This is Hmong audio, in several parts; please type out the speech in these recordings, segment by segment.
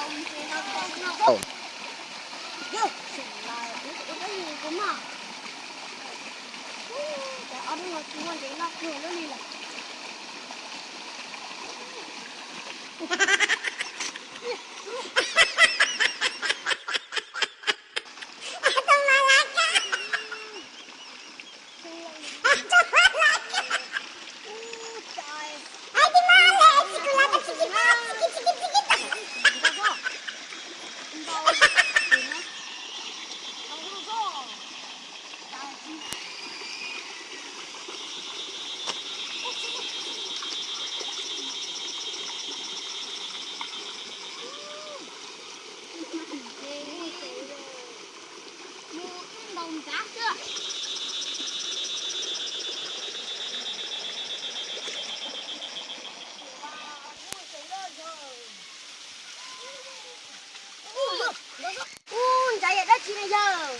Ub, ntsav yam dab tsi na yawg?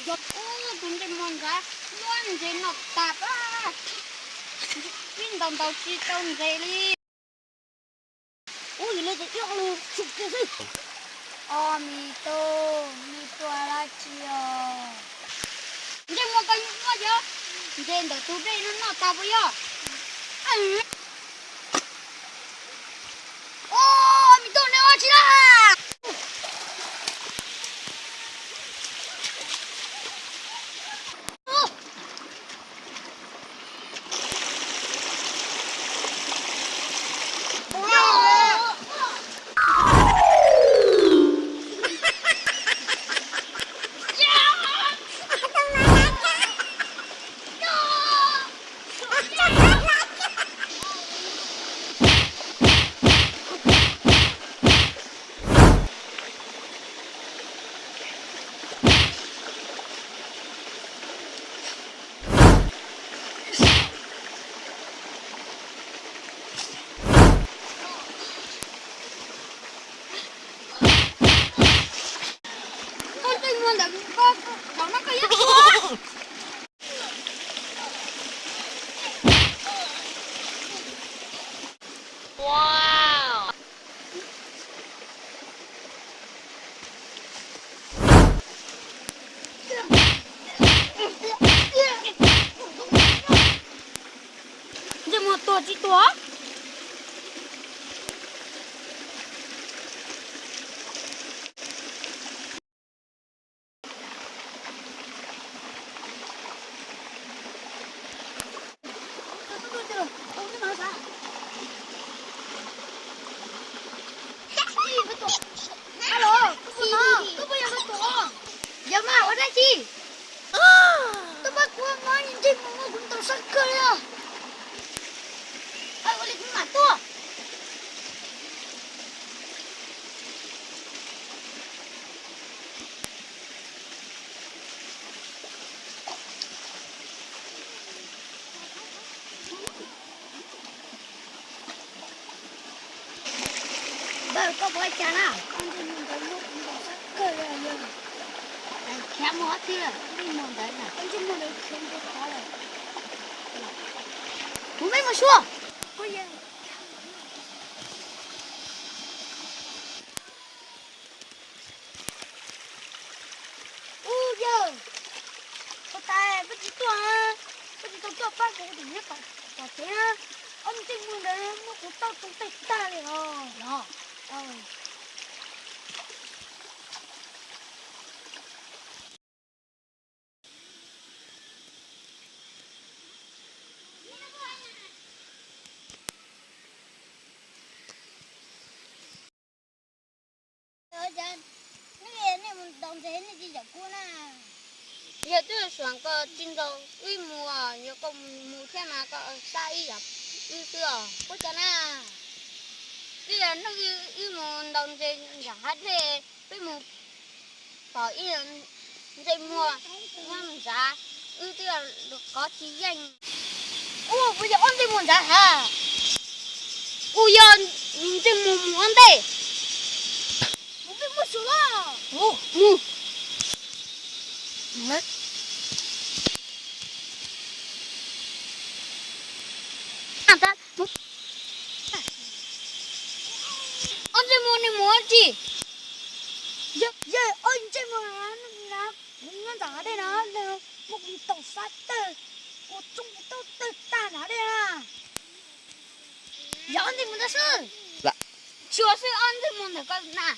Yog ub, tus ntsej muag ntxav muab ntses noj tag pab, ib ntaus ntaus tsis tau ntses li. Ub, yus li tus ib ob lus tshum kiag xwb. Os, me tub, me tuaj dab tsi os? Ntsej muag koj muab cov ntses ntawm tus dej no noj tag puas yog? Os, me tub, neb ua tsi na? Koj ntsej muag ntawm koj zaum no koj yuav tua. Ntsej muag tuag tsis tuag? Alo, koj puas no? Koj puas yog tus tuaj? Yog mas, ua dab tsi? Koj pab kuv, muab ntsej muag muab kuv ntaus sab kawg li os. Ua li kuv mam tuaj. Ntawd koj puas ua cas na? Koj ntsej muag ntawd muab kuv ntaus sab kawg li os. Khiav mus qhov twg ntsej muag ntawd na? Koj ntsej muag ntawd khiav mus qhov lawm. Mus peb mus xyuas. Ub yawg, puas tas koj tsis tuaj, koj tsis tau tuaj pab kuv, kuv tseem nyob tom tsev na. Ob ntsej muag ntawd muab kuv tauj tau tej tag li os. Nej mus ntaus ntses nej tsis coj kuv na. Yog twb suav koj tsis ntaus wb mus, yog koj mus thiab mas koj xa ib yam wb xwb os, puas cas na? Twb yog hnub wb mus ntaus ntses nram hav dej, peb mus pom ib ntsej muag nyob ntawd, wb twb qov tsis yeej. Ub, puas yog ob ntsej muag ntawd hab? Ub, yog ntsej muag mus ua ntej. Mus, peb mus xyuas. Mus, mus. Mus, nej mus ua dab tsi? Yog, yog, oj, ntsej muag na, kuv nyob ntawm hav dej no, muab kuv ntaus sab tawg, kuv tsoo kuv taub tawg tag nrho dej na. Yog ob ntsej muag ntawd xwb. Tsis ua xwb, ob ntsej muag ntawm koj na.